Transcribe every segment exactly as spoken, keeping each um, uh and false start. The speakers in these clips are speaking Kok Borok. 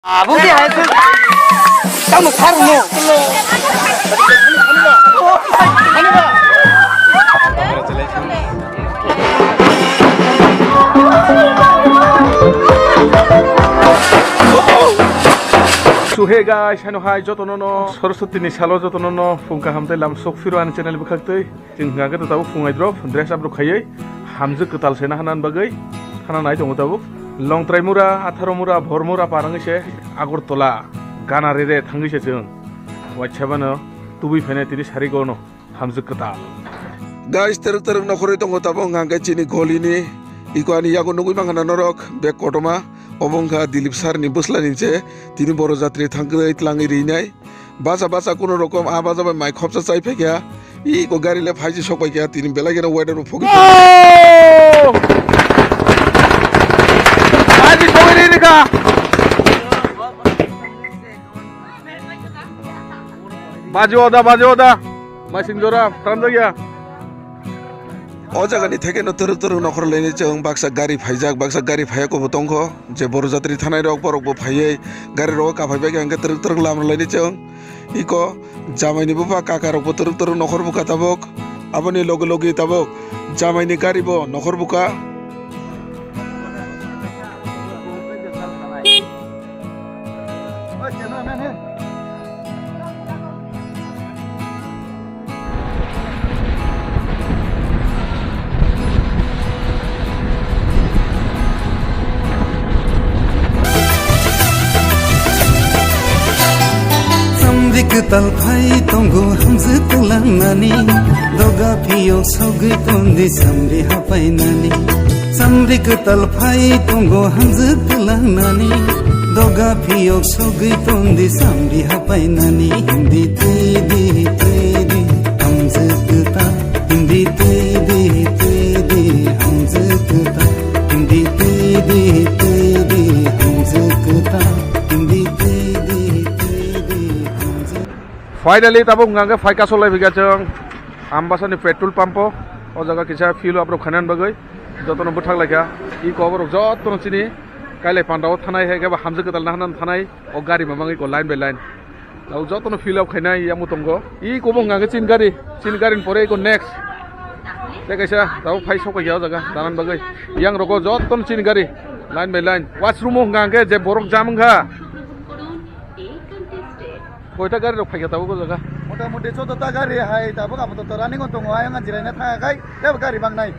Abo ke hai se. Tamo khar mo. So hey guys, hano hai jotono no Saraswati ni salo jotono no phung kaham tei lam sok phiro ani channel bwkhak tei. Chwng hwnkha khe tabuk phung aidrop dress up rok khaiwi hamjwk kwtal se nahana bagwi thana nai tongo tabuk. Longtrai mura, Atharo mura, Bhor mura parangwi se Agartala gana rere thangwi se chwng waisa bano tubui phainai tini sari gono hamjwk kwtal. Guys, twrwk twrwk nokhorwi tongo tabuk hwnkha khe chini golini iko ani yago nugwi mankha na norok bek kotorma. Obo wngkha Dilip sir ni bwsla ni je tini boro jatri thangwi twlangwi rinai. Bacha bacha kuno rokom a bacha bai mai khopsa chai phaikha. Iko gari le phaiji sok paikha tini belai geno weather bo phogwi. Phaiji sogwi ri rikha. Baji oda, baji oda. Mai sing jora, pran jagya. O jaga ni theke no twrwk twrwk nokhor laini chwng baksa gari phaijak, baksa gari phaiya kobo tongkho. Je boro jatri thanai rok borok bo phaiwi gari rogo kaphai bai kha hwnkhe twrwk twrwk lam rwlaini chwng. Iko jamai ni bupha kaka rok bo twrwk twrwk nokhor bukha tabuk. Aboni logi logi tabuk jamai ni gari bo nokhor bukha. Samri kwtal phai tongo hamjwk twlangnani, doga phiyok sogwi tondi samri hapainani. Samri kwtal phai tongo hamjwk twlangnani, doga phiyok sogwi tondi samri hapainani. Hindi twi di twi di hamjwk kwtal, hindi twi di twi di hamjwk kwtal, hindi twi di twi di hamjwk kwtal, hindi twi di twi di hamjwk. Finally tabuk hwnkha khe phai kaso lai phikha chwng Ambasani petrol pump o. O jaga kisa fuel up rok khainani bagwi jotono bwthak laikha. Iko borok jotono chini kailai pandao thanai hai khe bo hamjwk kwtal nahana thanai o gari mamang iko line by line. Tabuk jotono fuel up khainai yamo tongo. Iko bo hwnkha khe chini gari, chini gari ni pore iko next. Tei kaisa tabuk phai sok paikha o jaga danan bagwi. Yang rogo jotono chini gari line by line. Washroom o hwnkha khe je borok jam wngkha. Koita gari rok phaikha tabuk o jaga? Mota moti choddo ta gari hai tabuk apatot running o tongo, ayang jirai na thang khe tebo gari bang nai.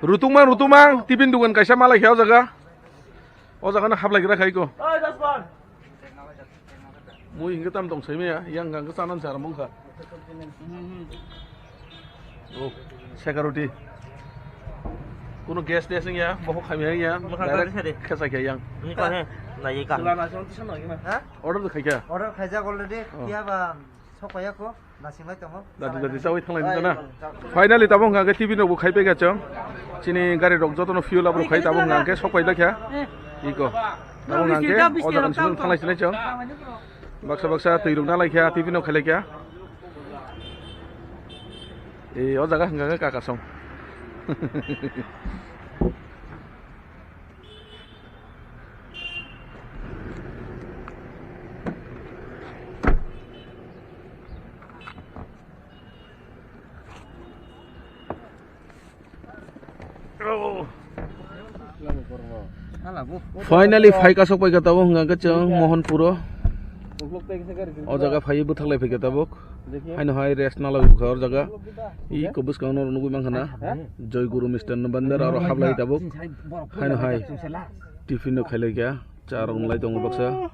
Rutumang, rutumang, tiffin dukan kaisa malai khe o jaga. O jaga no hablai gra khai ko. Mui hingke tam tong sai maya, yang gang ke sanan sar mong kha. Oh, security. Kuno gas tes ya, boho khamya ya, direct khesa khe yang. Ni ka he, na ye ka. Order to khaikha. Order khaijak already. Oh. Kiya ba sok paya ko, na sing lai tongo. Dati dati sawi thanglai nungkha na. Finally tabuk hwnkha khe tiffin rok bo khai paikha chwng. Chini gari rok jotono fuel up rok khai tabuk hwnkha khe sok pai dakha. Iko. Tabuk hwnkha khe o jaga ni simi thanglai sinai chwng. Baksa baksa twi rok na laikha, tiffin rok khai laikha. E, o jaga hwnkha khe kaka song. Finally, phai kasok paikha tabuk hwnkha khe chwng Mohanpuro. O jaga phai bwthak lai phaikha tabuk. Haino hai rest na lai bwkha o jaga. I kobus kang no nugwi mankha na. Joy Guru Mister Nabandar aro hablai tabuk. Haino hai tiffin no khailai kha. Cha rok nulai tongo baksa.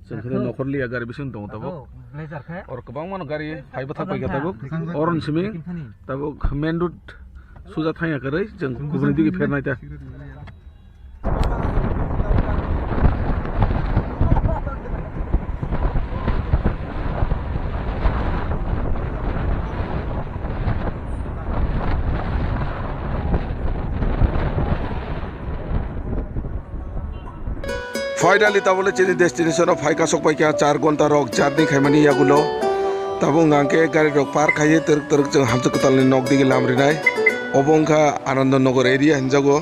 Chwng kheno nokhor liya gari bising tongo tabuk. Or kwbangma no gari phai bwthak paikha tabuk. Oroni simi tabuk main road suja thangya kwrwi chwng kubuni digi phernai ta. Finally, tabole chini destination o phai kasok paikha, char ghonta rok journey khaimani yagulo. Tabuk hwnkha khe gari rok park khaiwi twrwk twrwk chwng hamswk kwtalni nok digi lam rinai. Obo wngkha Anandanagar area hinjago.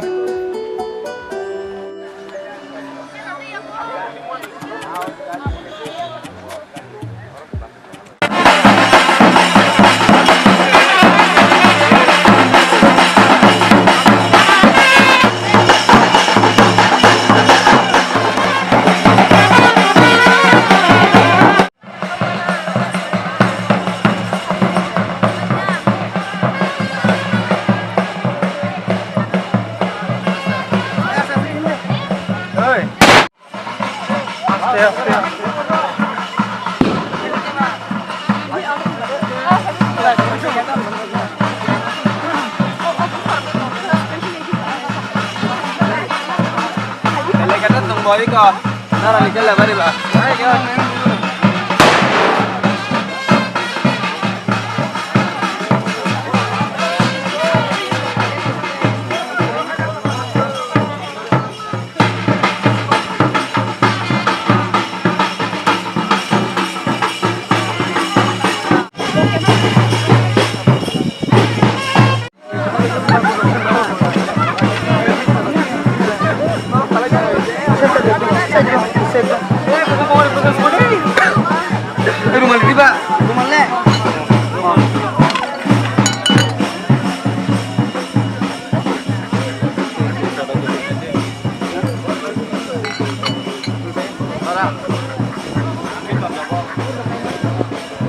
Rumal diba? Rumal le.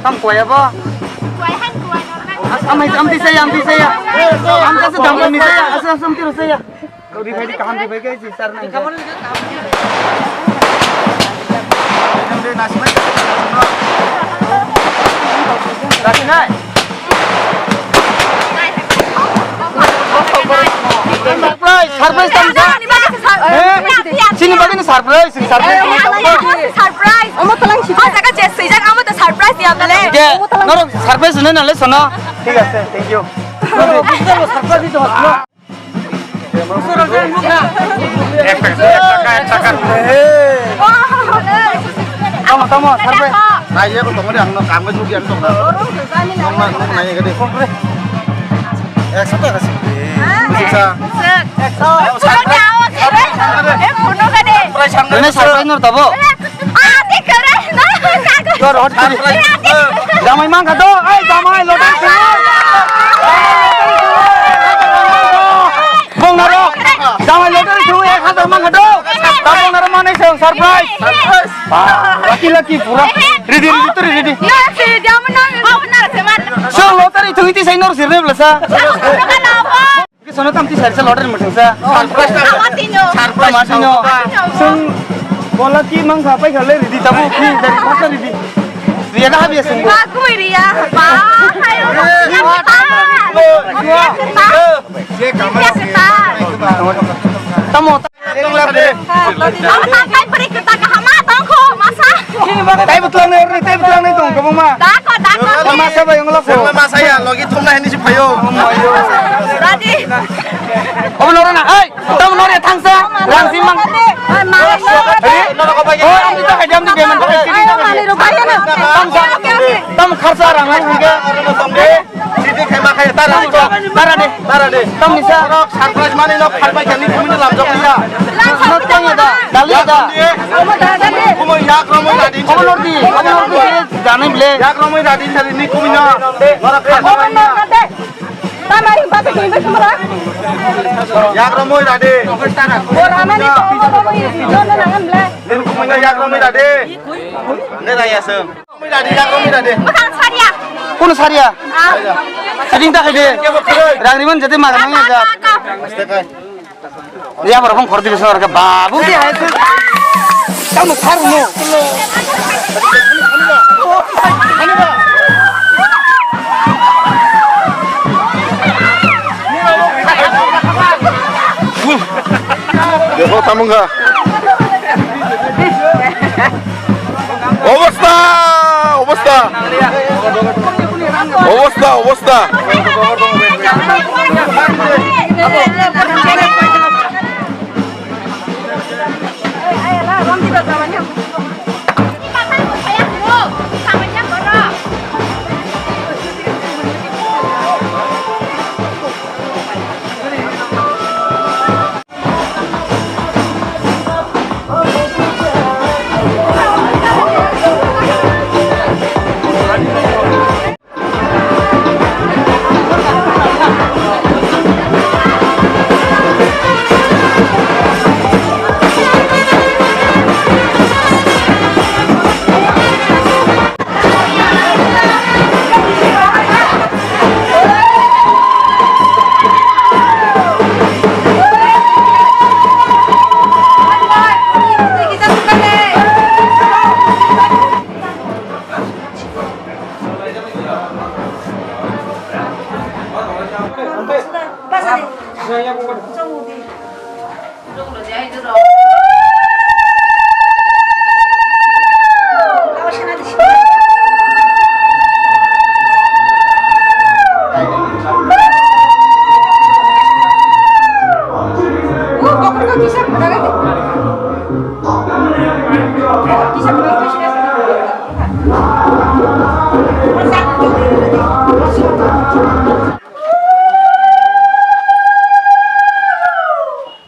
Tam kuai abo? Kuai han kuai normal. Am, am, am, tisa ya, am, tisa ya. Am, tisa dam, am, tisa ya. Asa, asa, am, tisa ya. Kau di bhai, di kaham di bhai, guys, sir na. Surprise, surprise tam sa. Eh, sini bagwi ni surprise, surprise. Surprise. Omo talang si. O jaga je swijak, amo to surprise ya tale. Je, norok surprise hwnwi nale sono. Thik ase, thank you. Surprise di to. Ek taka, ek taka, ek taka. Tamo, tamo, surprise. Nai, ye ko tongori ang no, kang ko jugi ang tong na. Nong na, nong na, ye gede. Ekso taka si. Bisa. Surprise ang. Ini surprise nur tabo. Adi kare na kago. Yor hot kari. Jamai mang khato, ai jamai lottery thung. Bong naro, jamai lottery thung ek hazar mang khato. Bong naro manai se surprise. Lucky lucky pura. Ready ready to ready. Na se jamu na. Hau na se man. So lottery thung iti sai nor sirne blasa. Sono tam ti sari sa lottery mutung sa. Surprise ta. Tama tino. Surprise tama tino. Sung bola ki mang kha pai khale ready tabu ki dari kha ready. Ria ka habi sung. Ba kui ria. Ba hayo. Ria ka ta. Ria ka ta. Tamo. Ang tangkai pwrwi kwtal kaham ma tong kho, masa. Tai bwtlang nai, tai bwtlang nai tong kho, ma. Dako, dako. Masa bai wngla pho. Masa ya, logi thumna hini si phayo. Raji. Obo noro na, ai, tamo noro thangsa. Rang si mang. Ai, ma. Oh, ang dito kay jam di beman. Ayo, mani rupai na. Tamo kharsa rang ai hingke. Sidi khe ma khe tara ni ko. Tara de. Tara de. Tamni sa. Norok surprise mani no pharbai kani kumini lamjok liya. No tanya da. Dali da. Kumui yak romoi radi. Obo nordi. Obo nordi. Janai ble. Yak romoi radi sari ni kumino. Norok pharbai. Tamari bata kini bata mara. Yak romoi radi. Borana ni to obo romoi. Jono nangan ble. Ni kumino yak romoi radi. Ne raya seng. Mwkhang saria. Kuno saria? Ah. Sering tak ide. Rang riman jadi makan nang ya. Aste kai. Ya, baru pun korti besar ke babu dia itu. Kamu saru mo. Dia kok tamu enggak? অবস্থা, অবস্থা। অবস্থা, অবস্থা।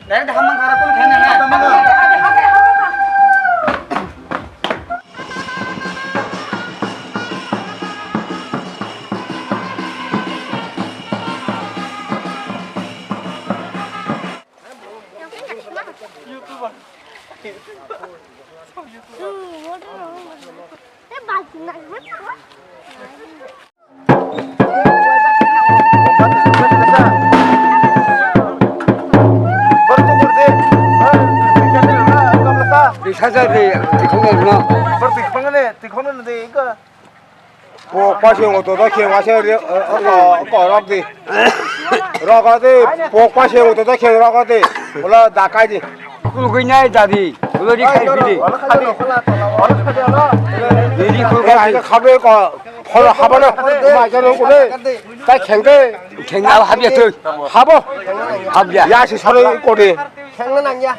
Direct hamang kara kun khaina na. Bisa jadi, itu nggak. Pok pa se ngoto da khe wa se re, eh, eh, ko, ko rok di. Rok di, pok pa se ngoto da khe rok di. Ulo da kai di. Kul gui nai da di. Ulo di kai bi di. Di di kul gui. Ai ka khabe ko, phoro haba na. Ma ja no ko le. Ta kheng de. Kheng na hab ya tu. Habo. Hab ya. Ya si sare ko de. Khengna nangya.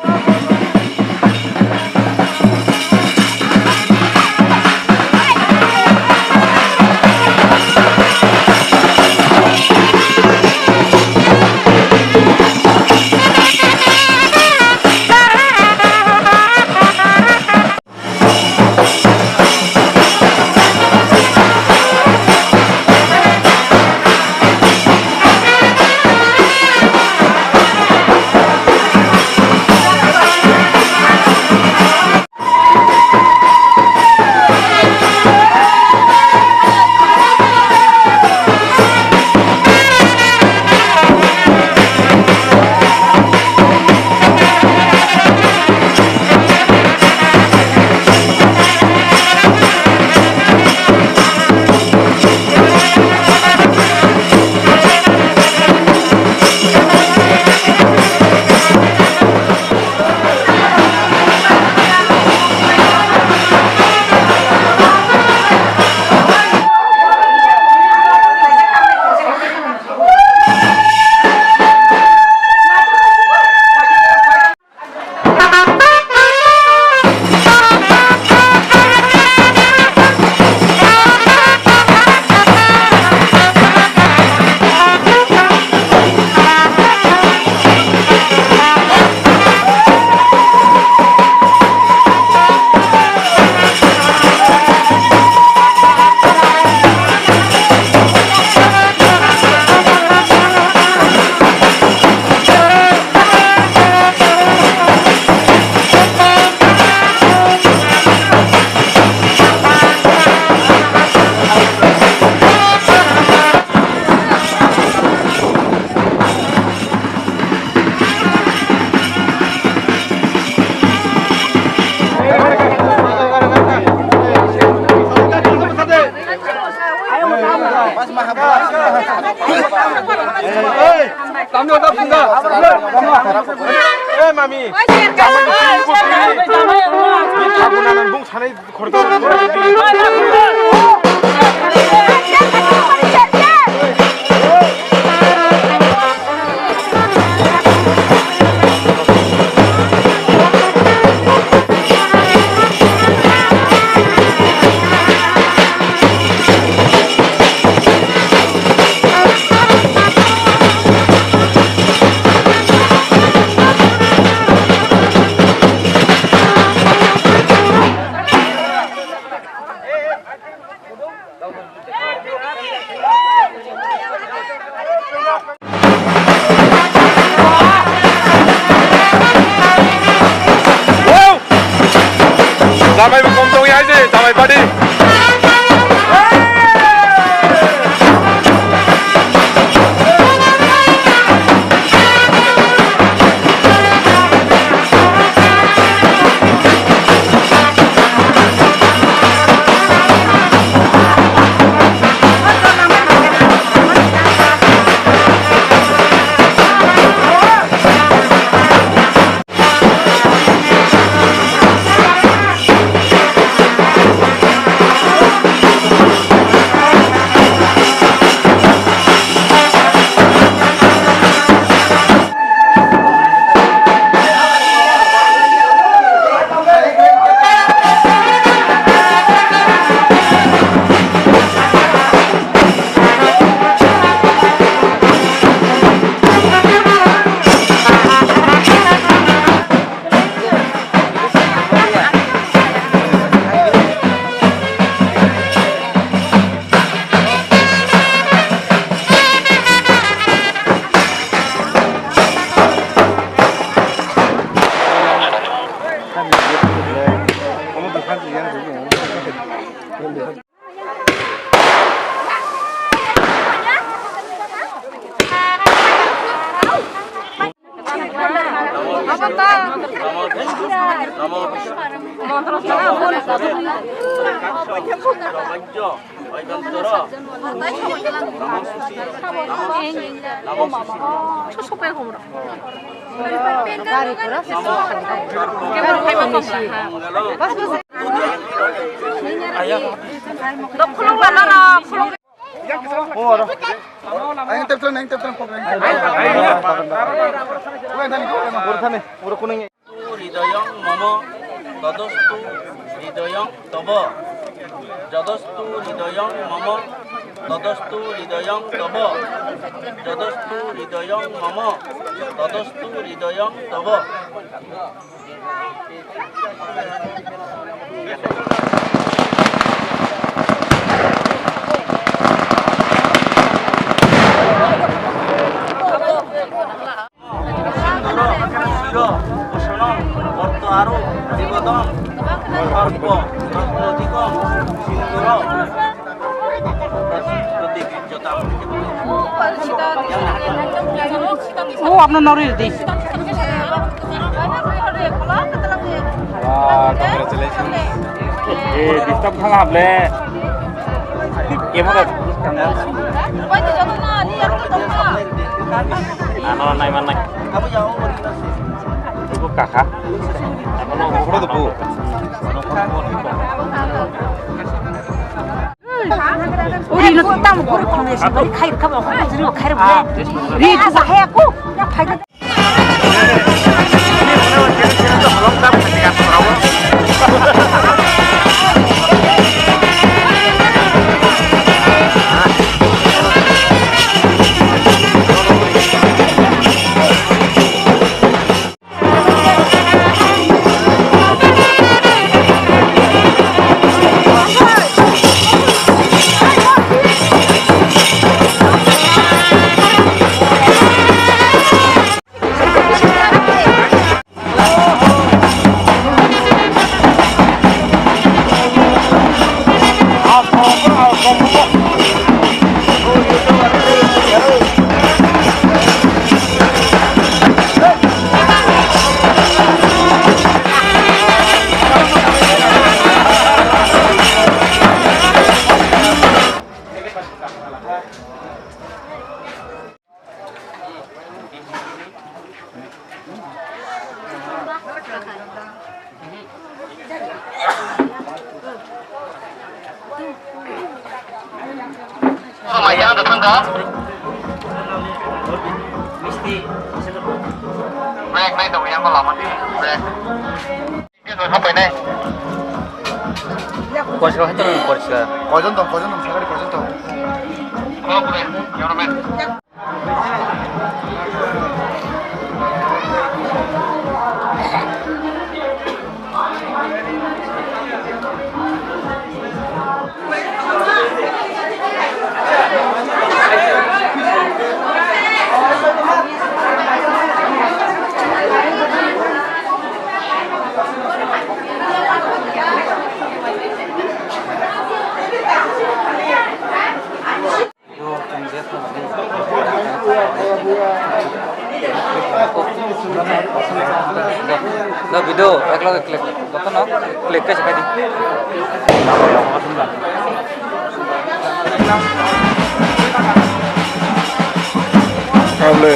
Hey, mami. Bung sanai. Jamai bo kom tong ya je, jamai party. Ang tep tep, ang tep tep, pok, ang tep tep. Hridoyong mama, tadostu hridoyong tabo. Jodostu hridoyong mama, tadostu hridoyong tabo. Jodostu hridoyong mama, tadostu hridoyong tabo. O, apno noroi di. Wow, congratulations. Eh, disturb thang hable. Camera. Ano nai man nai. Ibu kakak. Ano photo tu bu. Uri no tam kuru kone si bari khai ka ba ko jiri khai ba. Ri tu ba he ko. Ya khai ka. Break nai tongo, yang lama di break. Koichwla hai tong, koichwla. Koijon tong, koijon tong, sakari koijon tong. No video, eklo eklo. Jotono click khe sakai di. Able.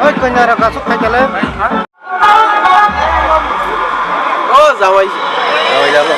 Oi, kanya rok asuk khai kale. O jawai. Jawai jalo.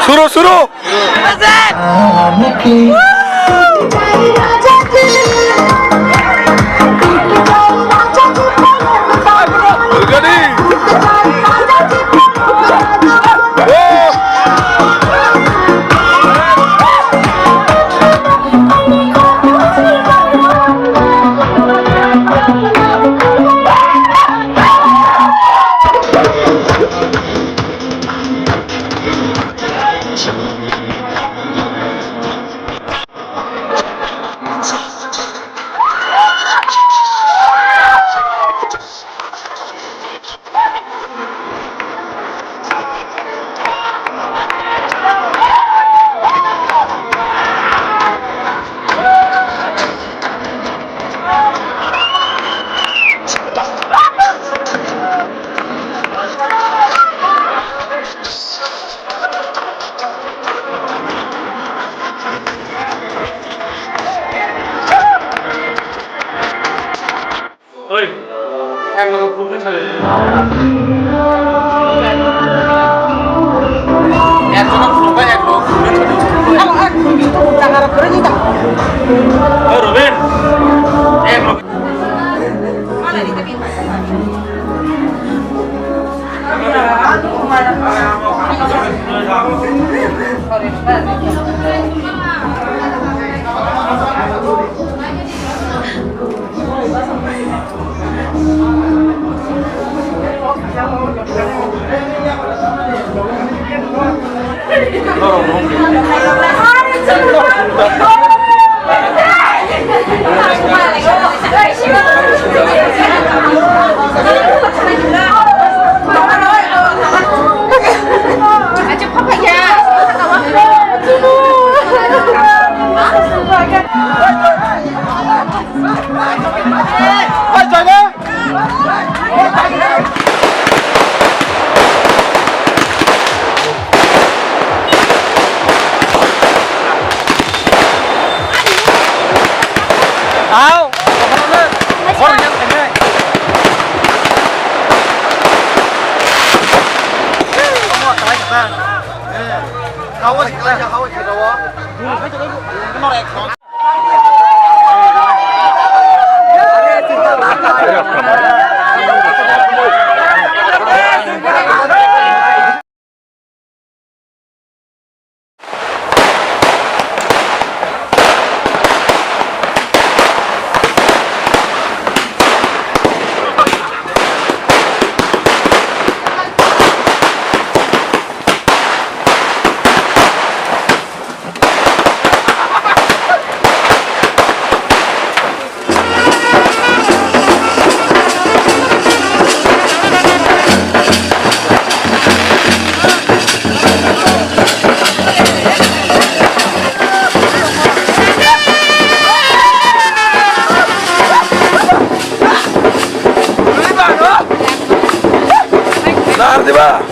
Suru, suru. Oi. Ek lok problem sale. Ek jon problem, ek lok problem sale. Ang, ang, jaga rok problem ni ta. Oi, Ruben. Ek lok. Nar diba?